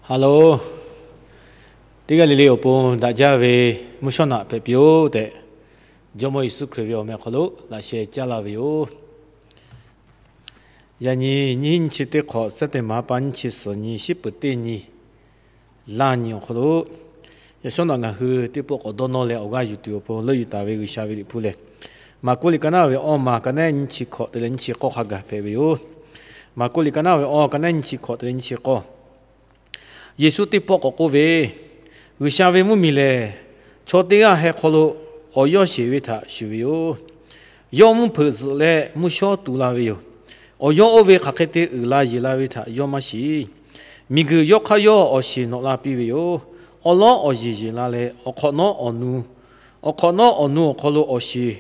Hello, teˇ g'aˇ le le awˬ pon daꞈ jaˇ ve mvuhˇ shawˉ naꞈ hpehꞈ piˇ-oˆ tehꞈ, Jawˇmawˇ Yeˍsuˆ Hkriꞈ ve awˬ meh awˬ hk'aw lo laꞈ sheh caˇ laˇ ve yoˬ. Yaꞈ nyi nyiˇ hinˉ nyiˇ chi teˇ hk'awꞈ, September ha pa nyiˇ chi suhˍ nyi, shiˉ peuˍ teˇ nyi, laˇ nyi awˬ hk'aw lo, yaꞈ shawˉ naꞈ ngaˬ hui teˇ pawˆ k'awꞈ dawˇ nawˇ leh awˬ g'aˇ yuˬ tuˬ awˬ pon leuˆ yuˬ taˍ ve G'uiˬsha ve liꞈ hpu lehˬ, Maˍkuˆ liꞈ ka naˉ ve awˇ ma ka naˉ nyiˇ chi hkawꞈ te leh nyiˇ chi k'awˇ hk'a gaˬ hpehꞈ ve yoˬ. Maˍkuˆ liꞈ ka naˉ ve awˇ ka naˉ nyiˇ chi hkawꞈ te leh nyiˇ chi k'awˇ. Yeˍsuˆ teˇ pawˆ k'awꞈ k'oˆ ve, G'uiˬsha ve mvuhˇmiˬ lehˬ, chaw teˇ g'aˇ heh hk'aw lo awˬ yawˇ sheˍ ve htaꞈ shuˍ ve yoˬ. Yawˇ mvuhˇ hpeuꞈ zuhꞈ leh mvuhˇ shawˉ tu la ve yoˬ. Awˬ yawˇ oˇ ve hk'aˬ hk'e te uiˍ la yeˬ la ve htaꞈ yawˇ maˇ shiˍ. Miˬguiˬ yawˇ hk'aˇ yawˇ awˬ shiˍ nawꞈ la piˇ ve yoˬ. Awˉ lawˉ awˬ yeˬ yeˬ la leh, awˬ hk'awꞈ nawˉ awˬ nu, awˬ hk'awꞈ nawˉ awˬ nu awˬ hk'aw lo awˬ shiˍ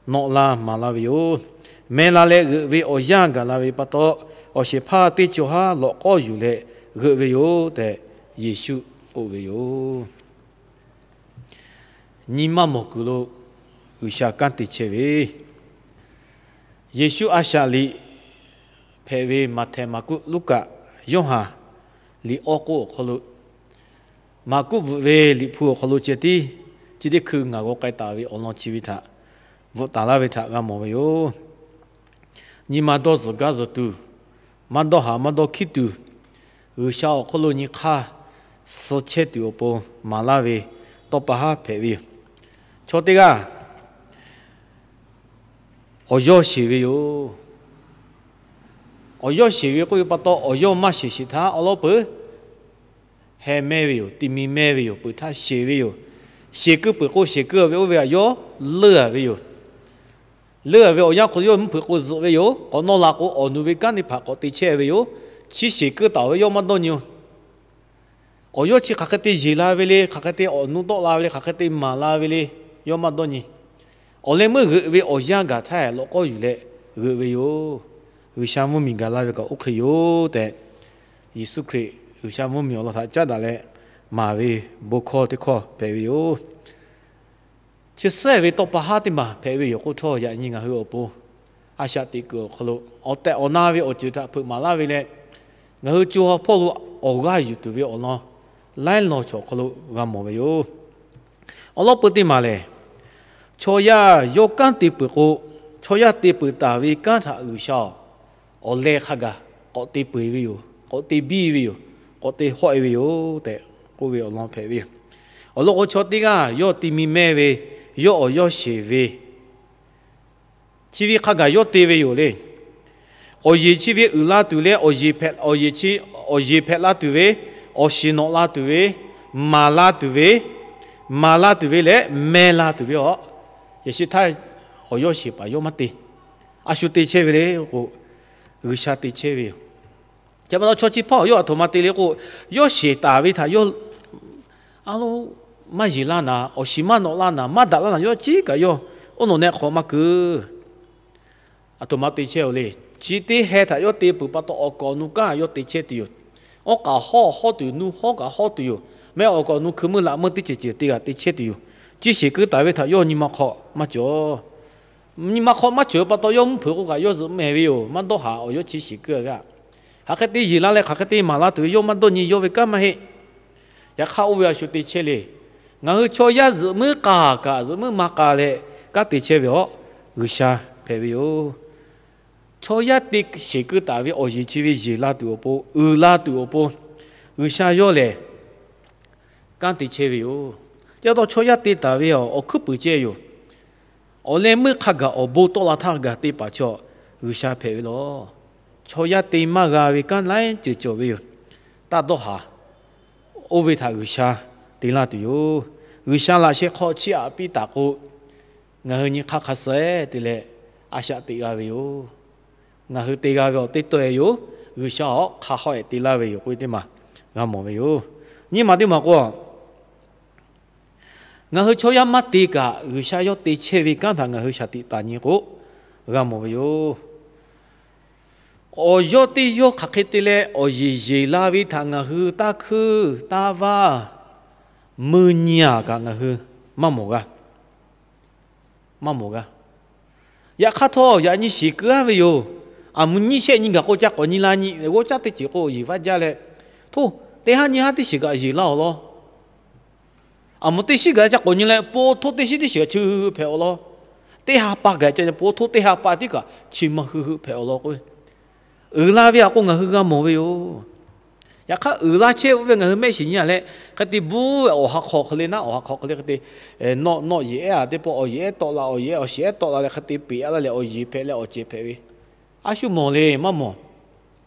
nawꞈ la maˍ la ve yoˬ. Meh la leh g'euꞈ ve awˬ yanˇ gaˬ la ve pa taw, awˬ shehˍ hpaˇ teˇ cawˬ haˉ lawꞈ k'awˇ yuˬ leh g'euꞈ ve yoˬ tehꞈ, Yeˍsuˆ k'oˆ ve yoˬ. Nyi ma mawˬ kuiˬ lo G'uiˬsha kanˉ te chehˇ ve, Yeˍsuˆ a shaꞈ liꞈ hpehꞈ ve Maꞈhtehˍ, Maˍkuˆ, Luˉkaꞈ, Yoˇhanˬ liꞈ awˇ k'oˆ awˬ hk'aw lo, Maˍkuˆ bvuhꞈ ve liꞈ hpu awˬ hk'aw lo ceh tiˉ, chi teˇ hkui ngaˬ g'aw k'ai taˍ ve awˬ lawn chi ve htaꞈ bvuhꞈ taˍ laˇ ve htaꞈ g'a mawˬ ve yoˬ. Nyi ma dawˇ zuhˬ gaˇ zuhˬ tuˬ, maˇ dawˇ haˍ maˇ dawˇ hkiˉ tuˬ, G'uiˬsha awˬ hk'aw lo nyi hk'aˇ suh chehˇ tuˬ awˬ pon maˍ laˇ ve tawˇ pa haˉ hpehꞈ ve yoˬ. Chaw teˇ g'aˇ awˬ yawˇ sheˍ ve yoˬ. Awˬ yawˇ sheˍ ve k'oˆ ve pa taw, awˬ yawˇ maˇ sheˍ sheˍ htaˇ awˉ lawˉ peuˬ heh mehˇ ve yoˬ, ti mi mehˇ ve yoˬ, peuˬ htaˇ sheˍ ve yoˬ. Sheˍ keu peuˬ k'o, sheˍ keu ve oˇ ve htaꞈ yawˇ leuˆ-a ve yoˬ. Leuˆ-a ve awˬ yanˇ hk'aw lo yawˇ mvuhˇ hpeuꞈ k'o zuhꞈ ve yoˬ. K'awꞈ nawˇ la k'o, awˬ nu ve kanˉ teˇ hpaˍ k'awꞈ te chehˇ ve yoˬ. Chi sheˍ keu taˍ ve yawˇ maˇ dawˇ nyi-oˬ. Awˬ yawˇ chi hk'aˬ hk'e te yeˬ la ve le, hk'aˬ hk'e te awˬ nu tawˆ la ve le, hk'aˬ hk'e te maˍ la ve le, yawˇ maˇ dawˇ nyi. Awˬ leh meuˇ g'euꞈ ve awˬ yanˇ gaˬ htaˇ, lawꞈ k'awˇ yuˬ leh g'euꞈ ve yoˬ. G'uiˬsha mvuhˇmiˬ gaˬ laˇ ve kaꞈ oˇ hk'e yoˬ tehꞈ, Yeˍsuˆ Hkriꞈ G'uiˬsha mvuhˇmiˬ awˬ lawn htaꞈ caˉ daꞈ leh maˍ ve bon hkawˇ teˇ hkawˇ hpehꞈ ve yoˬ. Chi suhˉ ve tawˇ pa haˉ teˇ maˬ hpehꞈ ve yoˬ k'oˆ htawˇ, yaꞈ nyi ngaˬ hui awˬ pon a shaꞈ teꞈ kuiˬ awˬ hk'aw lo awˬ tehˬ awˬ na ve awˬ ceuˬ htaꞈ hpeuꞈ maˍ laˇ ve leh, ngaˬ hui co ha hpawˇ lo awˬ g'aˇ yuˬ tuˬ ve awˬ lawn laiˉ lawn chaw awˬ hk'aw lo g'a mawˬ ve yoˬ. Awˬ lawn peu teˇ maˬ lehˬ, chaw yaˇ yawˇ kanˉ te peuˬ k'o, chaw yaˇ te peuˬ taˍ ve kanˉ htaꞈ G'uiˬsha-oˬ, awˬ leh hk'a gaˬ k'awꞈ te peuˬ ve yoˬ, k'awꞈ te biˇ ve yoˬ, k'awꞈ te hawˆ-e ve yoˬ tehꞈ k'oˆ ve awˬ lawn hpehꞈ ve yoˬ. Awˬ lawn k'o, chaw teˇ g'aˇ yawˇ ti mi mehˇ ve, yawˇ awˬ yawˇ sheˍ ve, chi ve hk'a gaˬ yawˇ te ve yoˬ le. Awˬ yeˬ chi ve uiˍ la tuˬ leh, awˬ yeˬ hpehꞈ la tuˬ ve, awˬ shiˍ nawꞈ la tuˬ ve, maˍ la tuˬ ve, maˍ la tuˬ ve leh meh la tuˬ ve aˬ, yaꞈ shi htaˇ awˬ yawˇ sheˍ paˍ yawˇ maˇ te. A shu te chehˇ ve le k'o, G'uiˬsha te chehˇ ve yoˬ. Chi pa taw chaw chi hpawˇ yawˇ aˬ htoꞈ ma te le k'o, yawˇ sheˍ taˍ ve htaꞈ yawˇ a lo maˇ yeˬ laˇ naˍ, awˬ shiˍ maˇ nawꞈ laˇ naˍ, maˇ daꞈ laˇ naˍ, yawˇ chi kaꞈ yawˇ oˇ nawˬ neh hk'aw maˇ keu. Aˬ htoꞈ ma te chehˇ-oˬ le. Chi teˇ heh htaꞈ yawˇ te peuˬ pa taw, awˬ kaˍ awˬ nu kanˉ yawˇ te chehˇ tuˬ yoˬ. Awˉ k'aꞈ hawˉ hawˉ tuˬ, nu hawˉ kaꞈ hawˉ tuˬ yoˬ. Mehˆ awˬ kaˍ awˬ nu hkui meuˇ laꞈ meuˇ teˇ ceuˬ ceuˬ te g'a te chehˇ tuˬ yoˬ. Chi sheˍ keu taˍ ve htaꞈ yawˇ nyi ma hk'aw maˇ cawˬ. Nyi ma hk'aw maˇ cawˬ ve pa taw, yawˇ mvuhˇ hpeuꞈ k'o kaꞈ yawˇ zuhꞈ mehˍ ve yoˬ. Maˇ dawˇ haˍ, awˬ yawˇ chi sheˍ keu-a ve aꞈ. Hk'aˬ hk'e te yeˬ la leh hk'aˬ hk'e te maˍ la tuˬ ve yawˇ maˇ dawˇ nyi, yawˇ ve kanˉ maˇ heˆ. Yaꞈ hk'aˇ oˇ ve a shu te chehˇ le. Ngaˬ hui chaw yaˇ zuhꞈ muiˉ k'aˍ kaꞈ zuhꞈ muiˉ ma k'a leh kanˉ te chehˇ ve aˬ, G'uiˬsha hpehꞈ ve yoˬ. Chaw yaˇ te sheˍ keu taˍ ve awˬ yeˬ chi ve yeˬ la tuˬ awˬ pon, uiˍ la tuˬ awˬ pon, G'uiˬsha yawˇ lehˬ kanˉ te chehˇ ve yoˬ. Chi pa taw chaw yaˇ te taˍ ve aˬ, awˬ hkuiˉ puiˍ ceh yoˬ. Awˬ leh meuˇ hk'a gaˬ awˬ bon tawˆ la htaˇ gaˬ te paˍ chaw G'uiˬsha hpehꞈ ve lawˬ. Chaw yaˇ te maˇ g'a ve kanˉ laiˉ ceuˬ cawˬ ve yoˬ. Taˇ dawˇ haˍ. Oˇ ve htaꞈ G'uiˬsha te laˇ tuˬ yoˬ. G'uiˬsha laꞈ sheh hk'aw chiˇ aꞈ piˇ taˍ k'o, ngaˬ hui nyi hk'aˇ hk'a suh-e te leh a shaꞈ teꞈ g'a ve yoˬ. Ngaˬ hui te g'a ve awˬ teˇ tawˆ-e yoˬ. G'uiˬsha awˬ hk'a hawˆ-e te laˇ ve yoˬ k'oˆ ve teˇ maˬ g'a mawˬ ve yoˬ. Nyiˇ maˬ teˇ maˬ k'o, ngaˬ hui chaw yaˇ maˇ te kaꞈ, G'uiˬsha yawˇ te chehˇ ve kanˉ htaꞈ ngaˬ hui shaˍ tiꞈ taˍ nyi k'o, g'a mawˬ ve yoˬ. Awˬ yawˇ teˇ yawˇ hk'aˬ hk'e te leh awˬ yeˬ yeˬ la ve htaꞈ ngaˬ hui taˇ hkuiˇ taˇ vaˇ mui nyi-a kaꞈ ngaˬ hui maˇ mawˬ g'a. Maˇ mawˬ g'a. Yaꞈ hk'aˇ htawˇ, yaꞈ nyi shiˍ keu-a ve yoˬ. Aˬ mvuh nyiˇ shehˆ nyi gaˬ k'o, ca k'awꞈ nyi la nyi, g'awˇ caˉ teˇ ceuˬ k'o, yeˬ vaˇ jaˇ leh, htoˇ, Teˇ haˉ nyiˇ haˉ teˇ shiˍ kaꞈ yeˬ laˇ awˬ lawn. Aˬ moˍ teˇ shiˉ gaˬ ca k'awꞈ nyi leh, po htoˇ teˇ shiˉ teˇ shiˍ chi hui hui hpehꞈ awˬ lawn. Teˇ ha pa gaˬ ca po htoˇ teˇ ha pa tiˉ kaꞈ chi ma hui hui hpehꞈ awˬ lawn k'o, uiˍ la ve htaꞈ k'o ngaˬ hui g'a mawˬ ve yoˬ. Yaꞈ hk'aˇ, uiˍ la chehˇ ve ngaˬ hui mehˆ shiˍ nyi a leh, hk'e te bvuhˇ awˬ ha hk'aw hk'e le naˉ, awˬ ha hk'aw hk'e le hk'e te nawˆ nawˆ yeˬ ehˉ a teˇ pawˆ awˬ yeˬ ehˉ tawˆ la, awˬ yeˬ ehˉ awˬ shiˍ ehˉ tawˆ la leh hk'e te peꞈ laˇ leh awˬ yeˬ hpehꞈ leh awˬ ceuˬ hpehꞈ ve. A shu mawˬ le maˇ mawˬ.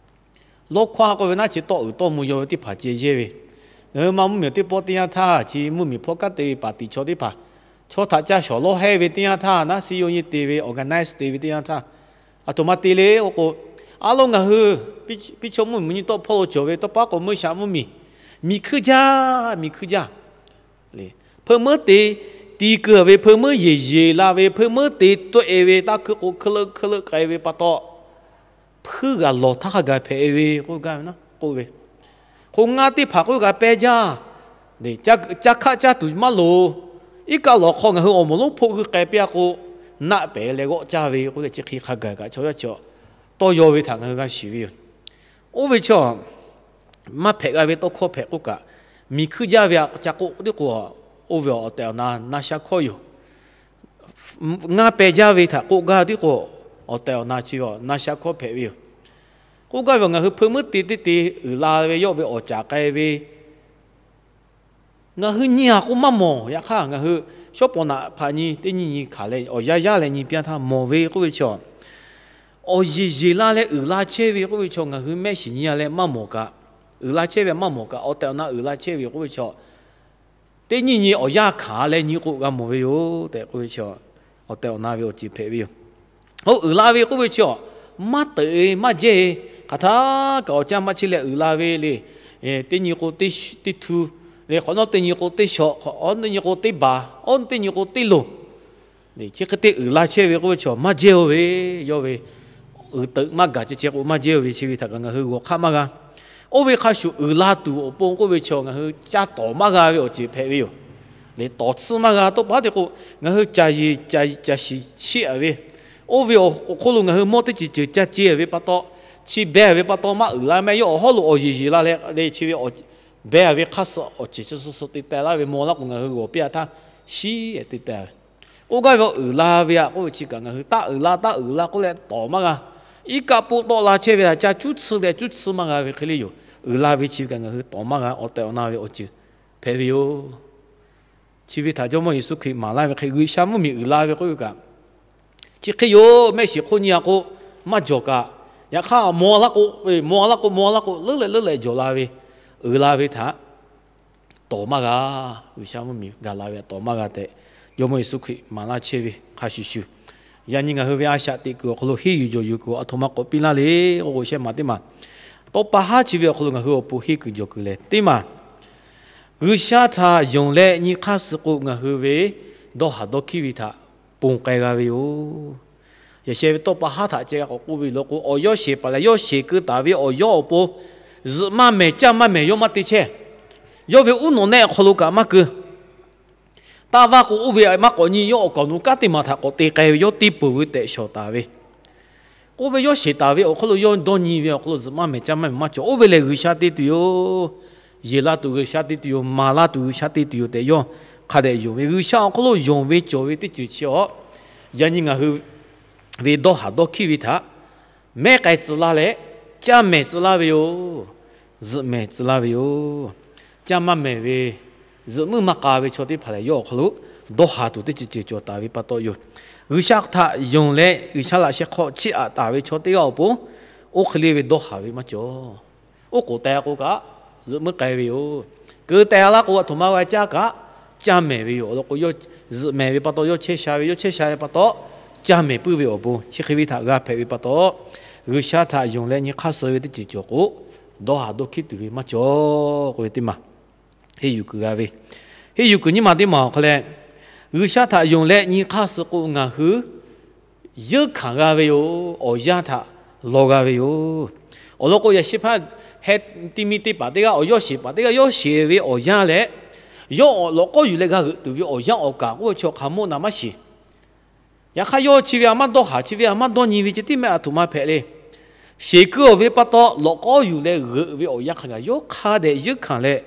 Lawˇ hkawˇ k'oˆ ve naˉ, chi tawˆ uiˍ tawˆ mvuh yaw ve teˇ hpaˍ ceh yehˇ ve. Ngaˬ hui ma mvuhˇmiˬ teˇ pawˆ teˇ yanˇ htaˇ, chi mvuhˇmiˬ hpawˇ kaˉ te ve paˍ tiꞈ chaw teˇ hpaˍ, chaw htaꞈ ca shawˍ lawˇ hehˇ ve teˇ yanˇ htaˇ, naˉ siˉ yawˇ nyi te ve, organize te ve teˇ yanˇ htaˇ, aˬ htoꞈ ma te le k'oˆ k'o, a lo ngaˬ hui piˇ chaw mvuhˇmiˬ nyi tawˆ hpawˇ lo cawˬ ve tawˇ pa k'o meuˇ shaꞈ mvuhˇmiˬ, miˬ hkuiˇ jaˇ, miˬ hkuiˇ jaˇ. Hpeuꞈ meuˉ te ti keu ve, hpeuꞈ meuˉ yeˬ yeˬ la ve, hpeuꞈ meuˉ te tawˆ e ve, taˇ hkuiˇ k'o hkeuˆ leuˆ hkeuˆ leuˆ k'ai ve pa taw, hpuiˇ g'aˬ lawˬ htaˇ hk'a gaˬ hpehꞈ e ve k'oˆ gaˇ ve naˉ k'oˆ ve. Hk'o ngaˇ teˇ hpaˍ k'oˆ g'a pehˇ jaˇ. Ca hkaˆ caˇ tuˬ maˇ loˍ. Iˉ kaˆ lawˬ hk'aw ngaˬ hui awˬ moˍ lonˉ hpoˆ g'uiˇ k'ai piˇ a k'o, naˆ pehˍ leh g'awˆ caˇ ve k'oˆ leh chi hk'e hk'a gaˬ kaꞈ chaw yaˇ chi tawˇ yaw ve htaꞈ ngaˬ hui g'a shiˍ ve yoˬ. Oˇ ve chaw maˇ hpehꞈ g'a ve tawˇ hkawˇ hpehꞈ k'oˆ kaꞈ, miˬ hkuiˇ jaˇ ve htaꞈ ca k'oˆ tiˉ k'o, oˇ ve awˬ tehˬ awˬ na na sha hkawˇ yoˬ. Ngaˇ pehˍ jaˇ ve htaꞈ k'oˆ gaˇ tiˉ k'o, awˬ tehˬ awˬ na chi na sha hkawˇ hpehꞈ ve yoˬ. K'oˆ gaˇ ve ngaˬ hui hpeuꞈ meuˉ te teˇ te uiˍ la ve yawˇ ve awˬ caˍ k'ai ve ngaˬ hui nyi a k'o maˇ mawˬ. Yaꞈ hk'aˇ, ngaˬ hui shawˉ paw naꞈ hpaꞈ nyi teˇ nyi nyi hkanˍ leh awˬ yanˇ yanˇ leh nyi piˇ a htaˇ mawˬ ve k'oˆ ve chaw, awˬ yeˬ yeˬ la leh uiˍ la chehˇ ve k'oˆ ve chaw ngaˬ hui mehˆ shiˍ nyi a leh maˇ mawˬ kaꞈ, uiˍ la chehˇ ve maˇ mawˬ kaꞈ, awˬ tehˬ awˬ na uiˍ la chehˇ ve k'oˆ ve chaw, teˇ nyi nyi awˬ yanˇ hkanˍ leh nyi k'o g'a mawˬ ve yoˬ tehꞈ k'oˆ ve chaw, awˬ tehˬ awˬ na ve awˬ ceuˬ hpehꞈ ve yoˬ. Oˇ uiˍ la ve k'oˆ ve chi a, maˇ teuꞈ e maˇ jehˇ e, hk'aˬ htaˇ kaꞈ awˬ caˇ maˇ chehˇ leh uiˍ la ve le. Teˇ nyi k'o teˇ htu, le hk'awꞈ nawˉ teˇ nyi k'o teˇ shawˍ, hk'awꞈ nawˉ teˇ nyi k'o teˇ baˬ, awˉ teˇ nyi k'o teˇ loˍ. Chi hk'e te uiˍ la chehˇ ve k'oˆ ve chi a maˇ jehˇ oˇ ve, yawˇ ve uiˍ teuꞈ maˇ gaˬ ceh ceh k'o maˇ jehˇ oˇ ve chi ve htaꞈ kaꞈ ngaˬ hui g'awˬ hk'aˆ maˇ g'a. Oˇ ve hk'a shuˍ uiˍ la tuˬ awˬ pon k'oˆ ve chi a ngaˬ hui ca tawˍ maˇ g'a ve awˬ ceuˬ hpehꞈ ve yoˬ. Le tawˍ tsuhˇ maˇ g'a tawˇ pa te k'o, ngaˬ hui caˬ yeˬ caˬ shiˍ chiˇ aꞈ ve, oˇ ve awˬ hk'oˆ lo ngaˬ hui mawˇ teˇ ceuˬ ceuˬ ca ce ve pa taw, chi beh ve pa taw maˇ uiˍ la meh. Yawˇ awˬ hawˉ lo awˬ yeˬ yeˬ la leh le chi ve beh ve hk'aˇ suh awˬ ceuˬ chi suh suh te teh laˇ ve maw laˇ k'o ngaˬ hui g'awˬ piˇ a htaˇ shiˉ te teh ve. K'oˆ gaˇ ve uiˍ la ve a k'oˆ ve chi kaꞈ ngaˬ hui taˇ uiˍ la taˇ uiˍ la k'oˆ leh tawˍ maˇ g'a. Iˉ kaˆ poˆ tawˆ la chehˇ ve htaꞈ ca cuˉ tsuhˇ leh cuˉ tsuhˇ maˇ g'a ve hk'e le yoˬ. Uiˍ la ve chi ve kaꞈ ngaˬ hui tawˍ maˇ g'a, awˬ tehˬ awˬ na ve awˬ ceuˬ hpehꞈ ve yoˬ. Chi ve htaꞈ Jawˇmawˇ Yeˍsuˆ Hkriꞈ maˍ laˇ ve hk'e G'uiˬsha mvuhˇmiˬ uiˍ la ve k'oˆ ve kaꞈ, chi hk'e yoˬ. Mehˆ shiˍ hk'oˆ nyi a k'o maˇ jawˬ kaꞈ, yaꞈ hk'aˇ maw laˇ k'o, maw laˇ k'o maw laˇ k'o leuˉ leh leuˉ leh jawˬ la ve, uiˍ la ve htaꞈ tawˍ maˇ g'a. G'uiˬsha mvuhˇmiˬ gaˬ la ve htaꞈ tawˍ maˇ g'a tehꞈ Jawˇmawˇ Yeˍsuˆ Hkriꞈ maˍ laˇ chehˇ ve hk'a shuˍ shuˍ, yaꞈ nyi ngaˬ hui ve a shaꞈ teꞈ kuiˬ awˬ hk'aw lo henˇ yuˬ jawˬ yuˬ kuiˬ aˬ htoꞈ ma k'awꞈ piˇ laˇ le k'oˆ k'o shehˆ maˬ teˇ maˬ, tawˇ pa haˉ chi ve awˬ hk'aw lo ngaˬ hui awˬ pon henˇ kuiˬ jawˬ kuiˬ lehˬ teˇ maˬ, G'uiˬsha htaꞈ yonˍ leh nyi hk'aˇ suh k'o ngaˬ hui ve dawˇ haˍ dawˇ hkiˇ ve htaꞈ ponˬ k'ai g'a ve yoˬ. Yaꞈ sheh ve tawˇ pa haˉ htaꞈ ceh g'a k'awꞈ k'oˆ ve lo k'o, awˬ yawˇ sheˍ paˍ leh yawˇ sheˍ keu taˍ ve awˬ yawˇ awˬ pon zuhꞈ maˇ mehˍ caˇ maˇ mehˍ yawˇ maˇ te chehˇ. Yawˇ ve uˉ nawꞈ nehˆ awˬ hk'aw lo kaꞈ maˇ keu. Taˇ vaˇ k'o oˇ ve maˇ k'awꞈ nyi, yawˇ awˬ kaˍ awˬ nu kanˉ teˇ maˬ htaꞈ k'awꞈ te k'ai ve, yawˇ teˇ peuˬ ve tehꞈ shawˍ taˍ ve. K'oˆ ve yawˇ sheˍ taˍ ve awˬ hk'aw lo yawˇ dawˇ nyi ve awˬ hk'aw lo zuhꞈ maˇ mehˍ caˇ maˇ mehˍ maˇ cawˬ. Oˇ ve lehˬ G'uiˬsha te tuˬ yoˬ. Yeˬ la tuˬ G'uiˬsha te tuˬ yoˬ. Maˍ la tuˬ G'uiˬsha te tuˬ yoˬ tehꞈ yawˇ hk'a dehꞈ yonˍ ve. G'uiˬsha awˬ hk'aw lo yonˍ ve cawˬ ve teˇ ceuˬ chi awˬ, yaꞈ nyi ngaˬ hui ve dawˇ haˍ dawˇ hkiˇ ve htaꞈ mehˉ k'ai tcuh laˇ leh, caˇ mehˍ tcuh laˇ ve yoˬ. Zuhꞈ mehˍ tcuh laˇ ve yoˬ. Caˇ maˇ mehˍ ve, zuhꞈ muiˉ maˇ k'a ve chaw teˇ hpaˍ lehˬ, yawˇ awˬ hk'aw lo dawˇ haˍ tuˬ teˇ ceuˬ ceuˬ cawˬ taˍ ve pa taw yoˬ. G'uiˬsha htaꞈ yonˍ leh G'uiˬsha laꞈ sheh hk'aw chiˇ aꞈ taˍ ve chaw teˇ g'aˇ awˬ pon, oˇ hk'e le ve dawˇ haˍ ve maˇ cawˬ. Oˇ k'oˍ teh k'o kaꞈ, zuhꞈ muiˉ k'ai ve yoˬ. Keu teh laˇ k'o, aˬ htoꞈ ma g'a caˇ kaꞈ, caˇ mehˍ ve yoˬ. Awˬ lawn k'o, zuhꞈ mehˍ ve pa taw yawˇ chehˇ sha ve, yawˇ chehˇ sha ve pa taw, caˇ mehˍ puiˉ ve awˬ pon chi hk'e ve htaꞈ g'a hpehꞈ ve pa taw, G'uiˬsha htaꞈ yonˍ leh nyi hk'aˇ suh ve teˇ ceuˬ cawˬ k'o, dawˇ haˍ dawˇ hkiˇ tuˬ ve maˇ cawˬ k'oˆ ve teˇ maˬ, henˇ yuˬ kuiˬ g'a ve, henˇ yuˬ kuiˬ nyiˇ maˬ teˇ maˬ awˬ hk'aw leh, G'uiˬsha htaꞈ yonˍ leh nyi hk'aˇ suh k'o ngaˬ hui yeunˇ hkanˍ g'a ve yoˬ. Awˬ yanˇ htaꞈ law g'a ve yoˬ. Awˬ lawn k'o, yaꞈ sheh hpaˇ heh ti mi teˇ hpaˍ teˇ g'aˇ, awˬ yawˇ sheˍ paˍ teˇ g'aˇ yawˇ sheˍ ve awˬ yanˇ leh, yawˇ awˬ lawꞈ k'awˇ yuˬ leh g'a g'euꞈ tuˬ ve awˬ yanˇ awˬ kaˍ k'oˆ ve chaw hk'a mawˇ naˍ maˇ shiˍ. Yaꞈ hk'aˇ, yawˇ chi ve a maˇ dawˇ haˍ, chi ve a maˇ dawˇ nyi ve ceh tiˉ mehˆ aˬ htoꞈ ma hpehꞈ le. Sheˍ kuiˬ awˬ ve pa taw lawꞈ k'awˉ yuˬ leh g'euꞈ ve awˬ yanˇ hk'a gaˬ yawˇ hk'a dehꞈ yeunˇ hkanˍ leh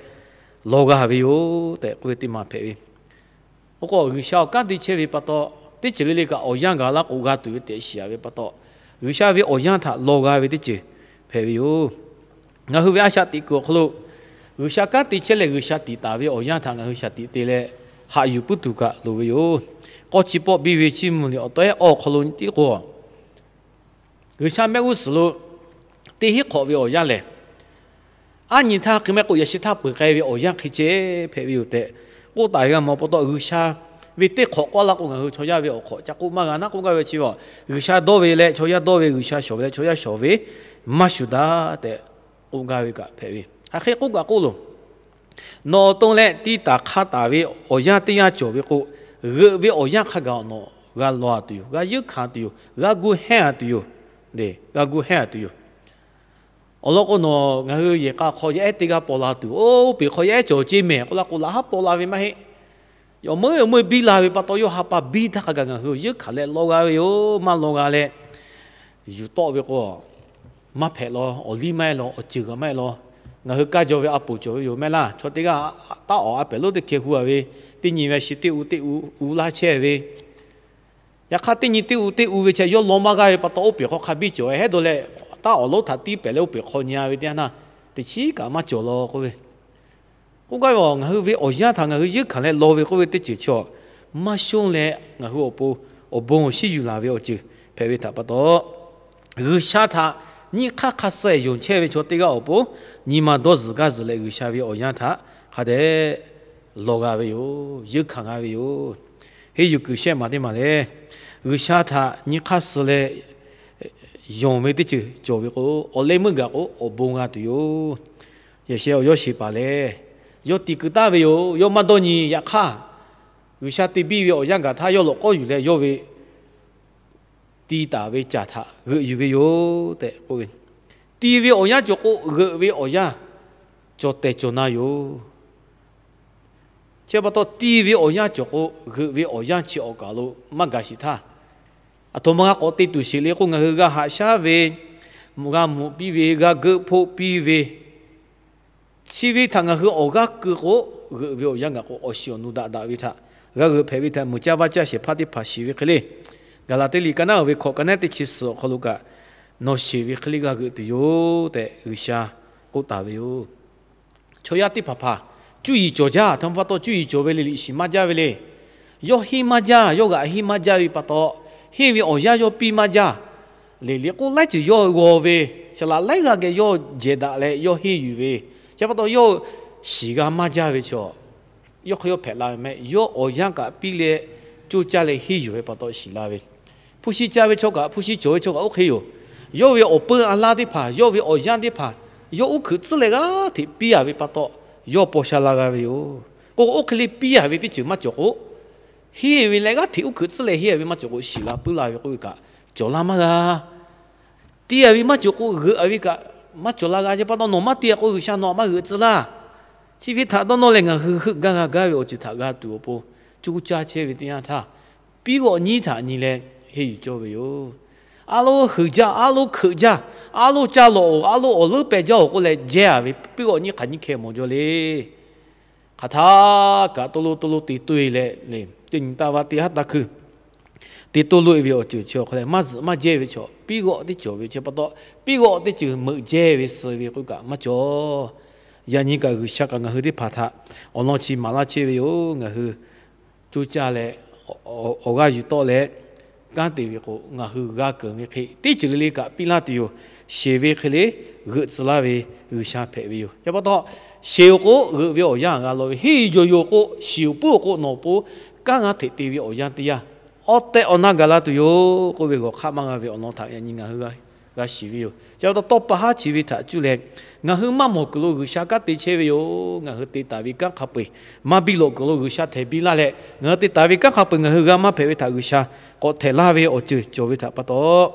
law g'a ve yoˬ tehꞈ k'oˆ ve teˇ maˬ hpehꞈ ve. Oˇ k'o, G'uiˬsha awˬ kanˉ te chehˇ ve pa taw, teˇ ceuˬ le le kaꞈ awˬ yanˇ gaˬ laˇ k'o g'a tuˬ ve tehꞈ shiˍ ve pa taw, G'uiˬsha ve awˬ yanˇ htaꞈ law g'a ve teˇ ceuˬ hpehꞈ ve yoˬ. Ngaˬ hui ve a shaꞈ teꞈ kuiˬ awˬ hk'aw lo, G'uiˬsha kanˉ te chehˇ leh G'uiˬsha tiꞈ taˍ ve awˬ yanˇ htaꞈ ngaˬ hui shaˍ tiꞈ te leh haꞈ yuˬ puiˉ tuˬ kaꞈ loˍ ve yoˬ. K'awˇ chi pawˆ biˇ ve chiˇ mvuh liꞈ awˬ tawehˉ awˬ hk'aw lo tiˉ k'o, G'uiˬsha mehˆ g'uˇ suhˍ lo teˇ hinˉ hk'awꞈ ve awˬ yanˇ lehˬ, aˉ nyi htaˇ hk'e mehˆ k'o yaꞈ shi htaˇ peuˬ k'ai ve awˬ yanˇ hk'e ceh hpehꞈ ve yoˬ tehꞈ k'oˆ taˍ ve g'a mawˬ pa taw, G'uiˬsha ve teˇ hk'awꞈ k'oˆ laˇ k'o, ngaˬ hui chaw yaˇ ve awˬ hk'awꞈ ca k'oˆ maˇ g'a naˉ k'oˆ gaˇ ve chi, G'uiˬsha dawˇ ve leh chaw yaˇ dawˇ ve, G'uiˬsha shawˍ ve leh chaw yaˇ shawˍ ve maˇ shuˍ daꞈ tehꞈ k'oˆ gaˇ ve kaꞈ hpehꞈ ve. Hk'aˬ hk'e k'oˆ kaꞈ k'oˆ loˬ, nawˬ awˬ to leh tiˇ taˍ hk'a taˍ ve awˬ yanˇ teˇ yanˇ cawˬ ve k'o, g'euꞈ ve awˬ yanˇ hk'a gaˬ nawˬ g'a law tuˬ yoˬ, g'a yeunˇ hkanˍ tuˬ yoˬ, g'a gu hehnˇ tuˬ yoˬ, g'a gu hehnˇ tuˬ yoˬ. Awˬ lawn k'o, nawˬ ngaˬ hui yehˬ k'a hk'aw yaˇ ehˉ teˇ g'aˇ paw la tuˬ, oˇ peˬ hk'aw yaˇ ehˉ cawˬ ceˇ mehˍ k'oˆ laˇ k'o, laꞈ haˉ paw la ve maˇ heˆ. Awˬ meuˇ awˬ meuˇ biˇ la ve pa taw, yawˇ ha pa biˇ htaˇ hk'a gaˬ ngaˬ hui yeunˇ hkanˍ leh law g'a ve yoˬ. Maˇ law g'a leh yuˬ tawˆ ve k'o, maˇ hpehꞈ law, awˬ liˇ maˇ heˆ law, awˬ ceuˬ g'a maˇ heˆ law. Ngaˬ hui kaˇ jaw ve a poˍ cawˬ ve yoˬ mehˆ laˇ. Chaw teˇ g'aˇ taˇ awˍ a pehˍ lonˉ teˇ hkeh hu a ve, teˇ nyi ve a shi teˇ u teˇ u u laˇ chehˇ ve. Yaꞈ hk'aˇ teˇ nyi teˇ u teˇ u ve chi yawˇ law maˇ g'aˇ ve pa taw, oˇ peˬ hk'aw hk'a biˇ cawˬ heˆ dawˇ leh, taˇ awˍ lonˉ htaꞈ tiˇ pehˍ leh oˇ peˬ hk'aw nyi a ve teˇ yanˇ htaˇ, teˇ chiˉ kaꞈ maˇ cawˬ law k'oˆ ve. K'oˆ gaˇ ve, ngaˬ hui ve awˬ yanˇ htaꞈ ngaˬ hui yeunˇ hkanˍ leh law ve k'oˆ ve teˇ ceuˬ chi, maˇ shonˇ leh ngaˬ hui awˬ pon awˬ bon awˬ shinˉ yuˬ laˬ ve awˬ ceuˬ hpehꞈ ve htaꞈ pa taw, G'uiˬsha htaꞈ nyi hk'aˇ hk'a suh yonˍ chehˇ ve chaw teˇ g'aˇ awˬ pon nyi ma dawˇ zuhˬ gaˇ zuhˬ leh G'uiˬsha ve awˬ yanˇ htaꞈ hk'a dehꞈ law g'a ve yoˬ, yeunˇ hkanˍ g'a ve yoˬ. Henˇ yuˬ kuiˬ shehˆ maˬ teˇ maˬ lehˬ, G'uiˬsha htaꞈ nyi hk'aˇ suh leh yonˍ ve teˇ ceuˬ cawˬ ve k'o, awˬ leh meuˇ gaˬ k'o awˬ bon g'a tuˬ yoˬ. Yaꞈ sheh awˬ yawˇ sheˍ paˍ lehˬ, yawˇ tiꞈ kuiˬ taˍ ve yoˬ. Yawˇ maˇ dawˇ nyi. Yaꞈ hk'aˇ, G'uiˬsha te biˇ ve awˬ yanˇ gaˬ htaˇ yawˇ lawꞈ k'awˉ yuˬ leh yawˇ ve tiꞈ taˍ ve caˬ htaꞈ g'euꞈ yuˬ ve yoˬ tehꞈ k'oˆ ve. Tiꞈ ve awˬ yanˇ cawˬ k'o, g'euꞈ ve awˬ yanˇ cawˬ tehˬ cawˬ na yoˬ. Chi pa taw, tiꞈ ve awˬ yanˇ cawˬ k'o, g'euꞈ ve awˬ yanˇ chi awˬ kaˬ lo maˇ gaˬ sheˍ htaˇ, aˬ htoꞈ ma g'a k'awꞈ te tuˬ sheˍ le k'o, ngaˬ hui g'a haꞈ shaˉ ve, g'a mvuhꞈ piˇ ve, g'a geuꞈ hpoˆ piˇ ve, chi ve htaꞈ ngaˬ hui awˬ g'aˇ keu k'o, g'euꞈ ve awˬ yanˇ gaˬ k'o, awˬ shiˍ awˬ nu daꞈ daꞈ ve htaꞈ g'a g'euꞈ hpehꞈ ve htaꞈ meuꞈ caˇ vaˇ caˇ shehˍ hpaˇ teˇ hpaˍ shiˍ ve hk'e le. Gaˍlaˍtiˆ liꞈ ka naˉ uiˍ ve hkawꞈ ka naˉ teˇ chi suhˍ awˬ hk'aw lo kaꞈ, nawˬ sheˍ ve hk'e le g'a g'euꞈ tuˬ yoˬ tehꞈ G'uiˬsha k'oˆ taˍ ve yoˬ. Chaw yaˇ teˇ hpaˍ hpaˍ cuˇ yiˍ cawˬ jaˇ. Htaꞈ ma pa taw cuˇ yiˍ cawˬ ve le, liꞈ shiˍ maˇ jaˇ ve le. Yawˇ henˇ maˇ jaˇ, yawˇ g'aꞈ henˇ maˇ jaˇ ve pa taw, henˇ ve awˬ yanˇ yawˇ piˇ maˇ jaˇ. Liꞈ liꞈ k'oˆ laiˉ ceuˬ yawˇ g'aw ve, saˍ laꞈ laiˉ g'aˇ geh yawˇ jehˬ daꞈ leh yawˇ henˇ yuˬ ve, chi pa taw yawˇ shiˍ g'a maˇ jaˇ ve chaw, yawˇ hk'aw yawˇ hpehꞈ la ve meh. Yawˇ awˬ yanˇ kaꞈ piˇ leh coˇ caˇ leh henˇ yuˬ ve pa taw shiˍ la ve. Hpu shi ca ve chaw kaꞈ, hpu shi cawˬ ve chaw kaꞈ oˇ hk'e yoˬ. Yawˇ ve awˬ peu a laˇ teˇ hpaˍ, yawˇ ve awˬ yanˇ teˇ hpaˍ, yawˇ uˉ hkeuꞈ tcuhˉ leh g'aˇ hteꞈ piˇ a ve pa taw, yawˇ paw sha la g'a ve yoˬ. K'o oˇ hk'e le piˇ a ve teˇ ceuˬ maˇ cawˬ k'o, henˇ ve leh g'aˇ hteꞈ uˉ hkeuꞈ tcuhˉ leh henˇ a ve maˇ cawˬ k'o, shiˍ la puiˉ la ve k'oˆ ve kaꞈ cawˬ laˇ maˇ g'a. Te a ve maˇ cawˬ k'o, g'euꞈ a ve kaꞈ maˇ cawˬ la g'a. Chi pa taw nawˬ maˇ te k'o, G'uiˬsha nawˬ maˇ g'euꞈ tcuh laˇ. Chi ve htaꞈ dawˇ nawˇ leh ngaˬ hui heuˆ gaˇ g'a gaˇ ve awˬ ceuˬ htaꞈ g'a tuˬ awˬ pon, coˇ caˇ chehˇ ve teˇ yanˇ htaˇ, piˇ g'awꞈ nyiˉ htaꞈ nyi leh henˇ yuˬ cawˇ ve yoˬ. A loˉ huiˍ jaˇ, a loˉ hkeuꞈ jaˇ, a loˉ caˇ lawꞈ-oˬ, a loˉ awˬ leuˉ peh jaˇ-oˬ k'oˆ leh jehˇ a ve piˇ g'awꞈ nyiˉ hk'aˬ nyiˇ hkeh mawˬ jaw le. Hk'aˬ htaˇ kaꞈ to lo to lo te to e leh le, teˇ nyi taˇ vaˇ teˇ haˉ taˇ hkui te to lo e ve awˬ ceuˬ chi awˬ hk'aw leh maˇ zuhꞈ maˇ jehˇ ve chaw piˇ g'awꞈ teˇ cawˬ ve chi pa taw, piˇ g'awꞈ teˇ ceuˬ meuꞈ jehˇ ve suh ve k'oˆ kaꞈ maˇ cawˬ. Yaꞈ nyi kaꞈ G'uiˬsha kaꞈ ngaˬ hui teˇ hpaˍ htaꞈ awˬ lawn chi maˍ laˇ chehˇ ve yoˬ. Ngaˬ hui coˇ caˇ leh awˬ g'aˇ yuˬ tawˆ leh kanˉ te ve k'o, ngaˬ hui g'a keunˍ ve hk'e teˇ ceuˬ le le kaꞈ piˇ laˇ tuˬ yoˬ. Sheˍ ve hk'e le g'euꞈ tcuh laˇ ve G'uiˬsha hpehꞈ ve yoˬ. Chi pa taw, sheˍ-oˬ k'o g'euꞈ ve awˬ yanˇ g'a law ve, henˇ yuˬ yoˬ k'o, shiˍ-oˬ puiˉ-oˬ k'o, nawˬ pon kanˉ g'aˇ hteꞈ te ve awˬ yanˇ teˇ yanˇ awˬ tehꞈ awˬ na gaˬ la tuˬ yoˬ k'oˆ ve g'awˬ hk'aˆ maˇ g'a ve awˬ lawn htaꞈ yaꞈ nyi ngaˬ hui g'a shiˍ ve yoˬ. Chi pa taw, tawˇ pa haˉ chi ve htaꞈ cuˇ leh ngaˬ hui maˇ mawˬ kuiˬ lo G'uiˬsha kanˉ te chehˇ ve yoˬ. Ngaˬ hui te taˍ ve kanˉ hk'a peu-eˬ maˇ biˇ lawꞈ kuiˬ lo G'uiˬsha htehꞈ biˇ laˇ leh, ngaˬ hui te taˍ ve kanˉ hk'a peu-eˬ ngaˬ hui g'a maˇ hpehꞈ ve htaꞈ G'uiˬsha k'awꞈ htehꞈ laˇ ve awˬ ceuˬ cawˬ ve htaꞈ pa taw,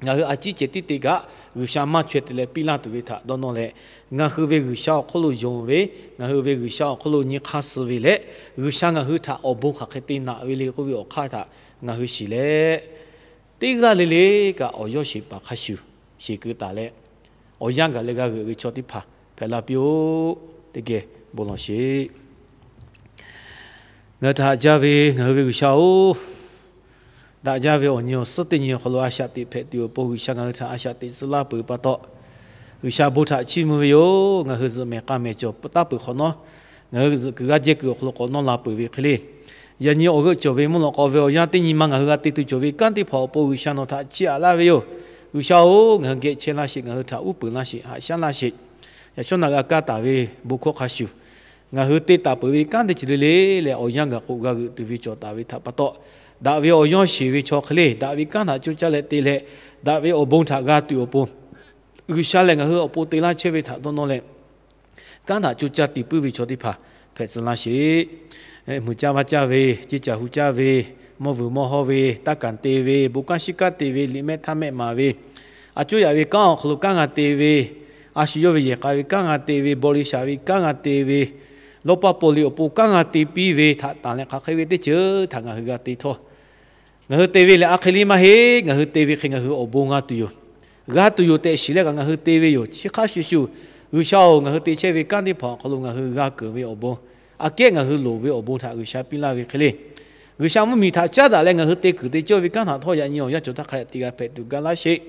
ngaˬ hui a ciˉ cehˬ tiˉ te kaꞈ G'uiˬsha maˇ chaweh te leh piˇ laˇ tuˬ ve htaꞈ dawˇ nawˇ leh, ngaˬ hui ve G'uiˬsha awˬ hk'oˆ lo yonˍ ve, ngaˬ hui ve G'uiˬsha awˬ hk'oˆ lo nyi hk'aˇ suh ve leh, G'uiˬsha ngaˬ hui htaꞈ awˬ bon hk'aˬ hk'e te naꞈ ve le k'oˆ ve awˬ hk'aˇ htaꞈ ngaˬ hui shiˍ leh, teˇ g'aˇ le le kaꞈ awˬ yawˇ sheˍ paˍ hk'a shuˍ sheˍ keu taˍ leh, awˬ yanˇ gaˬ leh g'a g'euꞈ ve chaw teˇ hpaˍ hpehꞈ la piˇ-oˆ. Teˇ geh bon lawˬ sheˍ. Ngaˬ hui htaꞈ haꞈ jaˇ ve ngaˬ hui ve G'uiˬsha-oˬ, daꞈ jaˇ ve awˬ nyi awˬ suhˉ teˇ nyi awˬ hk'aw lo a shaꞈ teꞈ hpehꞈ tuˬ awˬ pon G'uiˬsha ngaˬ hui htaꞈ a shaꞈ teꞈ tcuh laˇ peuˬ pa taw, G'uiˬsha bon htaꞈ chiˇ mvuh ve yoˬ. Ngaˬ hui zuhꞈ mehˍ k'a mehˍ cawˬ taˉ peuˬ hk'awꞈ nawˉ, ngaˬ hui zuhꞈ kuiˬ g'aˇ jehˇ kuiˬ awˬ hk'aw lo k'awꞈ nawˇ la peuˬ ve hk'e le. Yaꞈ nyi awˬ g'euˆ cawˬ ve mvuhˇ lawꞈ k'aw ve awˬ yanˇ teˇ nyi ma ngaˬ hui g'a te tuˬ cawˬ ve kanˉ teˇ hpaˍ awˬ pon G'uiˬsha nawˬ htaꞈ chiˇ aꞈ laˇ ve yoˬ. G'uiˬsha-oˬ, ngaˬ hui geh chehˇ laˇ sheˍ, ngaˬ hui htaꞈ uˉ peunˍ laˇ sheˍ, haꞈ shaˉ laˇ sheˍ. Yaꞈ shawˉ naꞈ g'a kaˇ taˍ ve bon hkawˇ hk'a shuˍ, ngaˬ hui te taˍ peuˬ ve kanˉ teˇ ceuˬ le le leh awˬ yanˇ gaˬ k'o g'a g'euꞈ tuˬ ve cawˬ taˍ ve htaꞈ pa taw, daꞈ ve awˬ yawˇ sheˍ ve chaw hk'e le daꞈ ve kanˉ htaꞈ coˇ caˇ leh te leh, daꞈ ve awˬ bon htaꞈ g'a tuˬ awˬ pon, G'uiˬsha lehˬ ngaˬ hui awˬ pon te laˇ chehˇ ve htaꞈ dawˇ nawˇ leh, kanˉ htaꞈ coˇ caˇ te puiˉ ve chaw teˇ hpaˍ hpehꞈ tcuh laˇ sheˍ. Mui caˇ vaˇ caˇ ve, ceˇ caˬ hu caˇ ve, mawˇ vuiˬ mawˇ hawˇ ve, taˇ kanˍ te ve, bon kanˉ shiˉ kanˉ te ve, liꞈ mehˆ htaˇ mehˆ maˍ ve, a coˇ yaꞈ ve kanˉ awˬ hk'aw lo kanˉ g'a te ve, a shu yawˇ ve yehˬ k'a ve kanˉ g'a te ve, bawˇ liˇ shaˍ ve kanˉ g'a te ve, lawˇ paˇ paw liˇ awˬ pon kanˉ g'a te piˇ ve htaꞈ tanˍ leh hk'aˬ hk'e ve teˇ ceuˬ htaꞈ ngaˬ hui g'a te htawˇ, ngaˬ hui te ve lehˬ a hk'e liˇ maˇ heˆ. Ngaˬ hui te ve hk'e ngaˬ hui awˬ bon g'a tuˬ yoˬ. G'a tuˬ yoˬ tehꞈ shiˍ leh kaꞈ ngaˬ hui te ve yoˬ. Chi hk'a shuˍ shuˍ, G'uiˬsha-oˬ, ngaˬ hui te chehˇ ve kanˉ teˇ hpaˍ awˬ hk'aw lo ngaˬ hui g'a keunˍ ve awˬ bon, aꞈ kehˉ ngaˬ hui loˍ ve awˬ bon htaꞈ G'uiˬsha piˇ laˇ ve hk'e le, G'uiˬsha mvuhˇmiˬ htaꞈ caˉ daꞈ leh ngaˬ hui te kuiˬ te cawˇ ve kanˉ htaꞈ htawˇ yaꞈ nyi awˬ yanˇ cawˬ htaˇ hk'a dehꞈ te g'a hpehꞈ tuˬ ga laˇ sheˍ.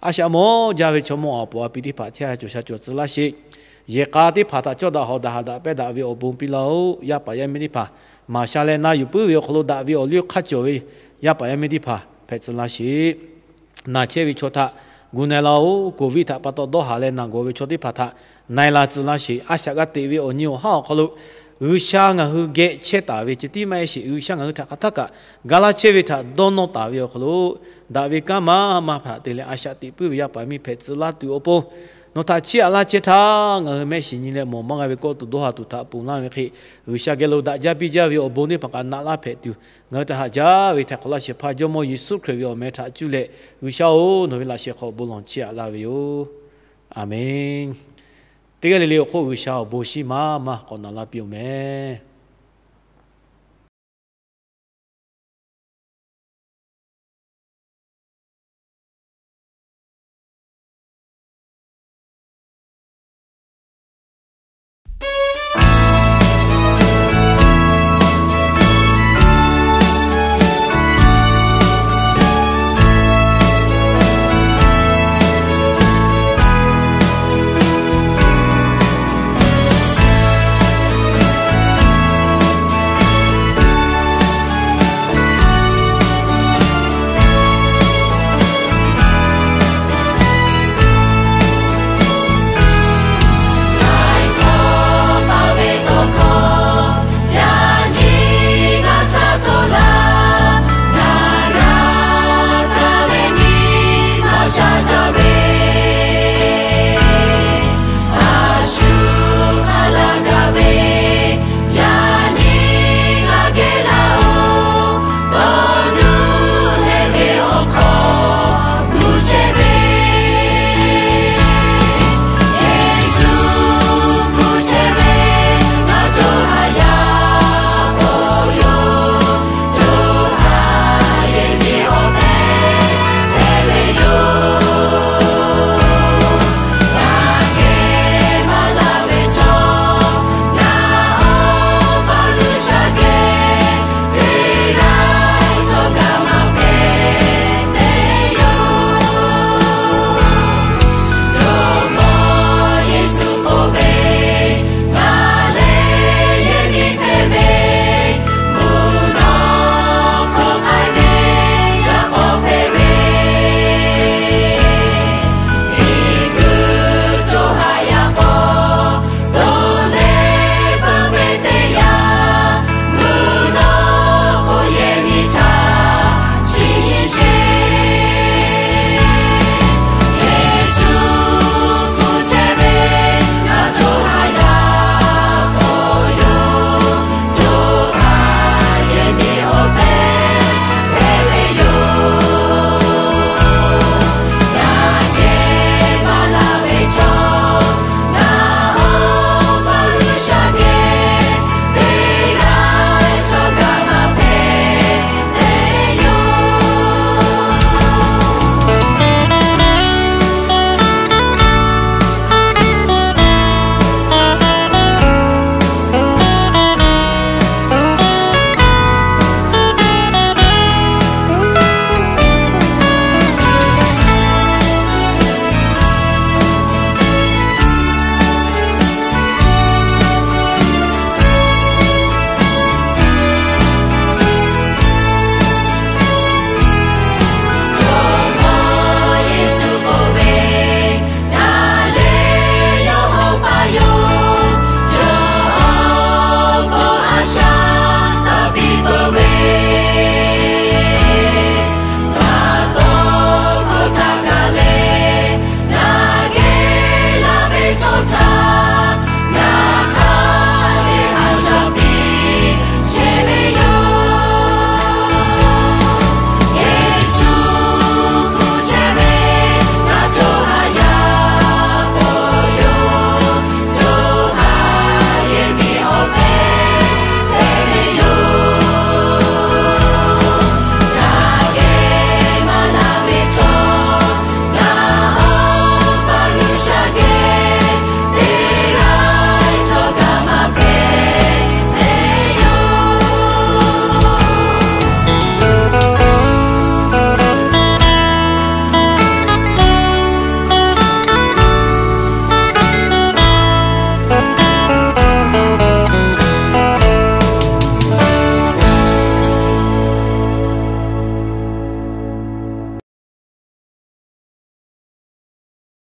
A shaꞈ mawˇ jaˇ ve chaw mawˇ awˬ puˍ a pi teˇ hpaˍ chehˇ sha cawˬ sha cawˬ tcuh laˇ sheˍ. Yehˬ k'a teˇ hpaˍ htaꞈ cawˇ daꞈ hawꞈ daꞈ haꞈ daꞈ pehˇ daꞈ ve awˬ bon piˇ laˇ-oˆ. Yaˇ paˍ yaˇ miˇ teˇ hpaˍ maˍ sha leh na yuˬ puiˉ ve awˬ hk'aw lo daꞈ ve awˬ liˇ hk'a cawˬ ve yaˇ paˍ yaˇ miˇ teˇ hpaˍ hpehꞈ tcuh laˇ sheˍ. Naˬ chehˇ ve chaw htaꞈ gu na-e laˇ-oˆ. Covid htaꞈ pa taw dawˇ haˍ leh naˬ gawˬ ve chaw teˇ hpaˍ htaꞈ na-e la tcuh laˇ sheˍ. A shaꞈ g'a teꞈ ve awˬ nyi awˬ haˉ awˬ hk'aw lo G'uiˬsha ngaˬ hui geh chehˇ taˍ ve ceh tiˉ maˇ heˆ sheˍ. G'uiˬsha ngaˬ hui htaꞈ hk'aˬ htaˇ kaꞈ ga laˇ chehˇ ve htaꞈ dawˇ nawˇ taˍ ve awˬ hk'aw lo, daꞈ ve kanˉ maˇ maˇ hpaꞈ te leh a shaꞈ teꞈ puiˉ ve yaˇ paˍ miˇ hpehꞈ tcuh laˇ tuˬ awˬ pon, nawˬ htaꞈ chiˇ aꞈ laˇ chehˇ htaˇ ngaˬ hui mehˆ shiˍ nyi leh mawˬ maˇ g'a ve kawˆ tuˬ dawˇ haˍ tuˬ htaꞈ ponˬ laˇ ve hk'e, G'uiˬsha geh lo daꞈ jaˇ piˇ jaˇ ve awˬ bon teˇ hpaˍ kaꞈ naꞈ laˇ hpehꞈ tuˬ, ngaˬ hui htaꞈ haꞈ jaˇ ve htaiˍ hk'awꞈ laˇ shehˍ hpaˇ Jawˇmawˇ Yeˍsuˆ Hkriꞈ ve awˬ meh htaꞈ cuˇ leh, G'uiˬsha-oˬ, nawˬ ve laꞈ shehˍ hk'aw bon lawˬ chiˇ aꞈ laˇ ve yoˬ. Aˬmenˍ. Teˇ g'aˇ le le awˬ hk'oˆ G'uiˬsha awˬ bon shinˉ maˇ maˇ k'awꞈ naꞈ laˇ piˇ-oˬ meh.